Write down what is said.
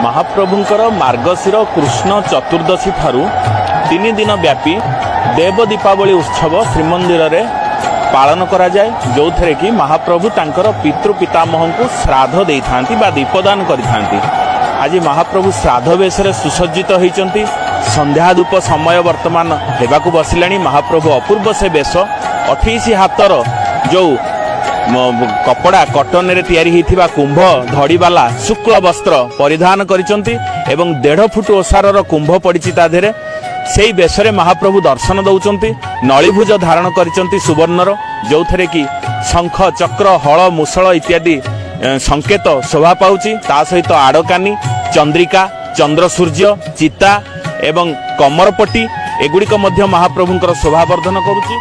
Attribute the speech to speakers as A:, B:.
A: ମହାପ୍ରଭୁଙ୍କର ମାର୍ଗଶିର କୃଷ୍ଣ ଚତୁର୍ଦ୍ଦଶୀ ଠାରୁ 3 ଦିନ ବ୍ୟାପୀ ଦେବ ଦୀପାବଳି ଉତ୍ସବ ଶ୍ରୀମନ୍ଦିରରେ ପାଳନ କରାଯାଏ, ଯେଉଁଥିରେ କି ମହାପ୍ରଭୁ ତାଙ୍କର ପିତୃ ପିତାମହଙ୍କୁ ଶ୍ରାଦ୍ଧ ଦେଇଥାନ୍ତି ବା ଦୀପଦାନ କରିଥାନ୍ତି। ଆଜି ମହାପ୍ରଭୁ ଶ୍ରାଦ୍ଧ ବେଶରେ ସୁସଜ୍ଜିତ ହୋଇଛନ୍ତି। ସନ୍ଧ୍ୟା ଧୂପ ସମୟ ବର୍ତ୍ତମାନ ହେବାକୁ ବସିଲାଣି। ମହାପ୍ରଭୁ ଅପୂର୍ବ ସେ ବେଶ, 28 ହାତର ଯୋଉ କପଡ଼ା କଟନରେ ତିଆରି ହୋଇଥିବା କୁମ୍ଭ ଧଡ଼ିବାଲା ଶୁକ୍ଳ ବସ୍ତ୍ର ପରିଧାନ କରିଛନ୍ତି ଏବଂ 1.5 ଫୁଟ ଓସାରର କୁମ୍ଭ ପଡ଼ିଛି ତା ଦେହରେ। ସେଇ ବେଶରେ ମହାପ୍ରଭୁ ଦର୍ଶନ ଦଉଛନ୍ତି। ନଳିଭୁଜ ଧାରଣ କରିଛନ୍ତି ସୁବର୍ଣ୍ଣର, ଯୋଉଥିରେ କି ଶଙ୍ଖ, ଚକ୍ର, ହଳ, ମୁସଳ ଇତ୍ୟାଦି ସଂକେତ ଶୋଭା ପାଉଛି। ତା ସହିତ ଆଡ଼କାନି, ଚନ୍ଦ୍ରିକା, ଚନ୍ଦ୍ର, ସୂର୍ଯ୍ୟ, ଚିତା ଏବଂ କମରପଟି, ଏଗୁଡ଼ିକ ମଧ୍ୟ ମହାପ୍ରଭୁଙ୍କର ଶୋଭାବର୍ଦ୍ଧନ କରୁଛି।